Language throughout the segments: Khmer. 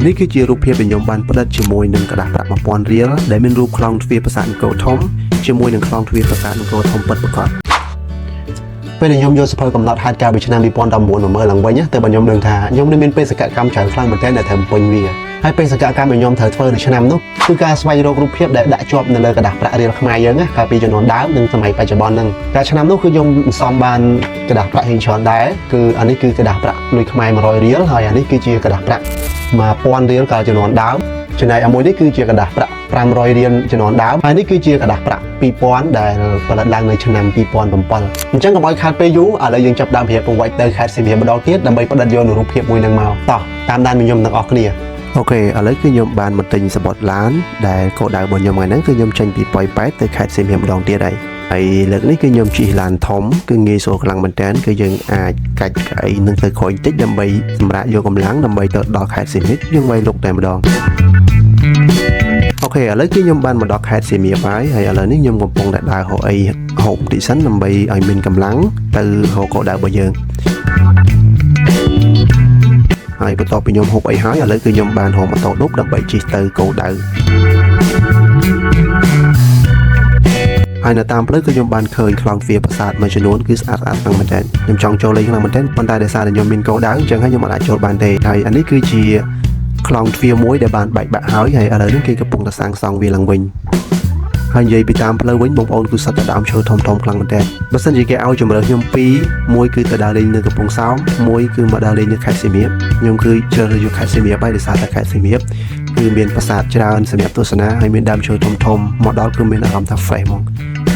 នេះគឺជារូបភាពដែលខ្ញុំបានផ្ដិតជាមួយនឹងក្រដាសប្រាក់1000រៀលដែលមានរូបខ្លោងទ្វារប្រាសាទអង្គរធំជាមួយនឹងខ្លោងទ្វារប្រាសាទអង្គរធំពិតប្រាកដពេលដែលខ្ញុំយកសៀវភៅកំណត់ហេតុកាលពីឆ្នាំ2019មកមើលឡើងវិញណាទើបខ្ញុំដឹងថាខ្ញុំនឹងមានបេសកកម្មច្រើនខ្លាំងមែនទែនដែលត្រូវបំពេញវាហើយបេសកកម្មដែលខ្ញុំត្រូវធ្វើនៅឆ្នាំនោះគឺការស្វែងរករូបភាពដែលដាក់ជាប់នៅលើក្រដាសប្រាក់រៀលខ្មែរយើងណាកាលពីជំនាន់ដើមនិងសម័យបច្ចុប្បន្នហ្នឹងតែឆ្នាំនោះគឺខ្ញុំសន្សំបានក្រដាសប្រាក់ហេងច្រើនដែរគឺអានេះគឺក្រដាសប្រាក់លុយខ្មែរ100រៀលហើយអានេះគឺជាក្រដាសប្រាក់1000រៀលកាលជំនាន់ដើមចំណែកអាមួយនេះគឺជាក្រដាសប្រាក់500រៀលជំនាន់ដើមហើយនេះគឺជាក្រដាសប្រាក់2000ដែលផលិតឡើងនៅឆ្នាំ2007អញ្ចឹងកុំឲ្យខាតពេលយូរឥឡូវយើងចាប់ផ្ដើមរៀបប្រវត្តិទៅខេត្តសៀមរាបម្ដងទៀតដើម្បីផ្ដិតយកនូវរូបភាពមួយនឹងមកតោះតាមដានខ្ញុំទាំងអស់គ្នាOK ឥឡូវគឺខ្ញុំបានមកទិញសំបុត្រឡានដែលគោលដៅរបស់ខ្ញុំថ្ងៃហ្នឹងគឺខ្ញុំចេញពីប៉ោយប៉ែតទៅខេត្តសៀមរាបម្ដងទៀតហើយហើយលើកនេះគឺខ្ញុំជិះឡានធំគឺងាយស្រួលខ្លាំងមែនទែនគឺយើងអាចកាច់កៅអីនឹងទៅក្រោយបន្តិចដើម្បីសម្រាប់យកកម្លាំងដើម្បីទៅដល់ខេត្តសៀមរាបយើងវាយលុកតែម្ដង OK ឥឡូវគឺខ្ញុំបានមកដល់ខេត្តសៀមរាបហើយហើយឥឡូវនេះខ្ញុំកំពុងតែដើររកអីហូបបន្តិចសិនដើម្បីឲ្យមានកម្លាំងទៅរកគោលដៅរបស់យើងហើយបន្ទាប់ពីខ្ញុំហូបអីហើយឥឡូវគឺខ្ញុំបានហៅម៉ូតូឌុបដើម្បីជិះទៅគោលដៅហើយនៅតាមផ្លូវគឺខ្ញុំបានឃើញខ្លោងទ្វារប្រាសាទមួយចំនួនគឺស្អាតស្អាតខ្លាំងមែនទែនខ្ញុំចង់ចូលលេងខ្លាំងមែនទែនប៉ុន្តែដោយសារតែខ្ញុំមានគោលដៅអញ្ចឹងហើយខ្ញុំអត់អាចចូលបានទេហើយអានេះគឺជាខ្លោងទ្វារមួយដែលបានបែកបាក់ហើយហើយឥឡូវនេះគេកំពុងតែសាងសង់វាឡើងវិញ ហើយនិយាយពីតាមផ្លូវវិញបងប្អូនគឺសុទ្ធតែដើមឈើធំធំខ្លាំងមែនទែនបើសិនជាគេឲ្យជម្រើសខ្ញុំពីរមួយគឺទៅដើរលេងនៅកំពង់សោមមួយគឺមកដើរលេងនៅខេត្តសៀមរាបខ្ញុំគឺជ្រើសរើសយកខេត្តសៀមរាបហើយដោយសារតែខេត្តសៀមរាបគឺមានប្រាសាទច្រើនសម្រាប់ទស្សនាហើយមានដើមឈើធំធំមកដល់គឺមានអារម្មណ៍ថា fresh ហ្មង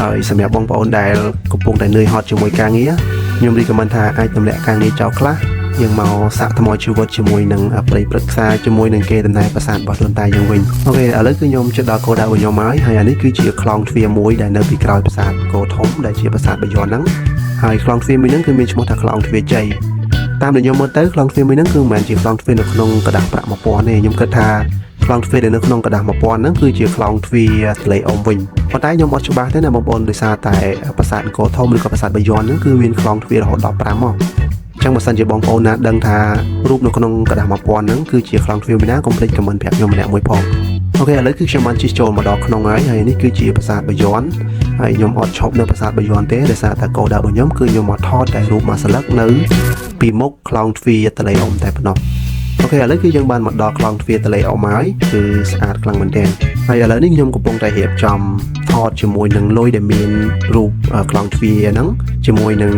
ហើយសម្រាប់បងប្អូនដែលកំពុងតែនឿយហត់ជាមួយការងារខ្ញុំ recommend ថាអាចទម្លាក់ការងារចោលខ្លះយើងមកសាកថ្មជីវិតជាមួយនឹងព្រៃព្រឹក្សាជាមួយនឹងគេដំណែប្រាសាទរបស់ដូនតាយើងវិញ OK ឥឡូវគឺខ្ញុំជិតដល់គោលដៅរបស់ខ្ញុំហើយហើយអានេះគឺជាខ្លោងទ្វារមួយដែលនៅពីក្រោយប្រាសាទគោធំដែលជាប្រាសាទបាយ័នហ្នឹងហើយខ្លោងទ្វារមួយហ្នឹងគឺមានឈ្មោះថាខ្លោងទ្វារជ័យតាមដែលខ្ញុំមើលទៅខ្លោងទ្វារមួយហ្នឹងគឺមិនមែនជាខ្លោងទ្វារនៅក្នុងក្រដាសប្រាក់1000ទេខ្ញុំគិតថាខ្លោងទ្វារដែលនៅក្នុងក្រដាស1000ហ្នឹងគឺជាខ្លោងទ្វារទន្លេអុំវិញប៉ុន្តែខ្ញុំអត់ច្បាស់ទេណាបងប្អូនដោយសារតែប្រាសាទអង្គរធំឬក៏ប្រាសាទបាយ័នហ្នឹងគឺមានខ្លោងទ្វាររហូតដល់5មកចឹងបើសិនជាបងប្អូនណាដឹងថារូបនៅក្នុងក្រដាស1000ហ្នឹងគឺជាខ្លោងទ្វារមួយណាកុំភ្លេច comment ប្រាប់ខ្ញុំម្នាក់មួយផង OK ឥឡូវគឺខ្ញុំបានជិះចូលមកដល់ក្នុងហើយហើយនេះគឺជាប្រាសាទបាយ័នហើយខ្ញុំអត់ឈប់នៅប្រាសាទបាយ័នទេដោយសារតែគោលដៅរបស់ខ្ញុំគឺខ្ញុំមកថតតែរូបមួយស្លឹកនៅពីមុខខ្លោងទ្វារទន្លេអុំតែប៉ុណ្ណោះOK ឥឡូវគឺយើងបានមកដល់ខ្លោងទ្វារទន្លេអុំហើយគឺស្អាតខ្លាំងមែនទែនហើយឥឡូវនេះខ្ញុំកំពុងតែរៀបចំថតជាមួយនឹងលុយដែលមានរូបខ្លោងទ្វារហ្នឹងជាមួយនឹង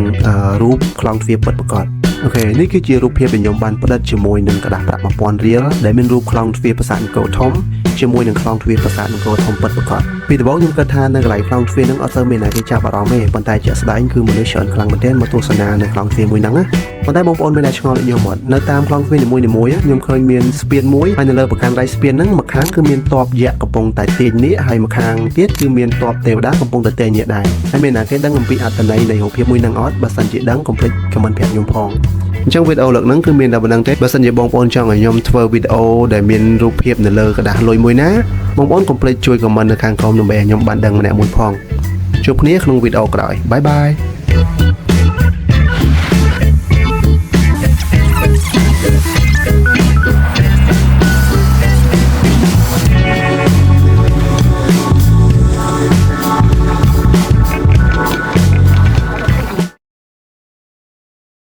រូបខ្លោងទ្វារពិតប្រាកដ OK នេះគឺជារូបភាពដែលខ្ញុំបានផ្ដិតជាមួយនឹងក្រដាសប្រាក់1000រៀលដែលមានរូបខ្លោងទ្វារប្រាសាទអង្គរធំជាមួយនឹងខ្លោងទ្វារប្រាសាទអង្គរធំពិតប្រាកដពីដំបូងខ្ញុំគិតថានៅកន្លែងខ្លោងទ្វារហ្នឹងអត់សូវមានអ្នកគេចាប់អារម្មណ៍ទេប៉ុន្តែជាក់ស្ដែងគឺមនុស្សច្រើនខ្លាំងមែនទែនមកទស្សនានៅខ្លោងទ្វារមួយហ្នឹងណាប៉ុន្តែបងប្អូនមានតែឆ្ងល់ដូចខ្ញុំអត់នៅតាមខ្លោងទ្វារនីមួយៗខ្ញុំឃើញមានស្ពានមួយហើយនៅលើប្រកាន់ដៃស្ពានហ្នឹងម្ខាងគឺមានតបយក្សកំពុងតែទាញនាគហើយម្ខាងទៀតគឺមានតបទេវតាកំពុងតែទាញនាគដែរហើយមានអ្នកគេដឹងអំពីអត្ថន័យនៃរូបភាពមួយហ្នឹងអត់បើសិនជាដឹងកុំភ្លេច comment ប្រាប់ខ្ញុំផងអញ្ចឹងវីដេអូលើកហ្នឹងគឺមានតែប៉ុណ្ណឹងទេបើសិនជាបងប្អូនចង់ឲ្យខ្ញុំធ្វើវីដេអូដែលមានរូបភាពនៅលើក្រដាសលុយមួយណាបងប្អូនកុំភ្លេចជួយ comment នៅខាងក្រោមដើម្បីឲ្យខ្ញុំបានដឹងម្នាក់មួយផងជួបគ្នាក្នុងវីដេអូក្រោយ bye bye.